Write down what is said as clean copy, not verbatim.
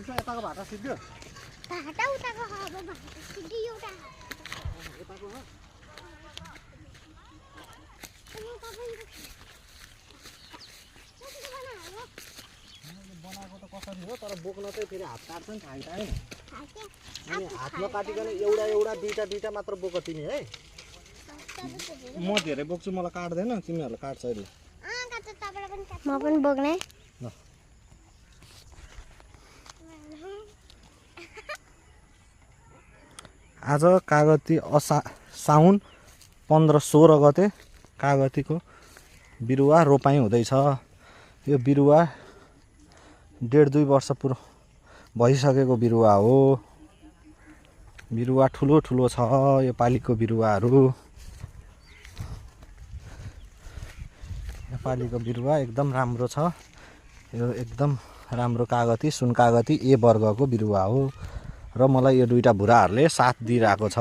यताको भाटा सिद्धियो भाटा उताको अब भाटा सिद्धियो एउटा यताको हो बनाएको त कसरी हो तर बोक्न चाहिँ फेरि हात काट्छ नि थाहा छैन अनि हातमा काटिकन एउटा दुईटा मात्र बोक तिमी है म धेरै बोक्छु मलाई काट्दैन तिमीहरुले काट्छ अहिले म पनि बोक्ने आज कागती साउन 15-16 गते कागतीको बिरुवा रोपाई हुँदैछ यो बिरुवा 1.5-2 वर्ष पुरो भइसकेको बिरुवा हो बिरुवा ठुलो ठुलो छ यो पालीको बिरुवाहरु नेपालीको बिरुवा एकदम राम्रो छ यो एकदम राम्रो कागती सुन कागती ए वर्गको बिरुवा हो र मलाई यो दुईटा भुराहरुले साथ दिइराको छ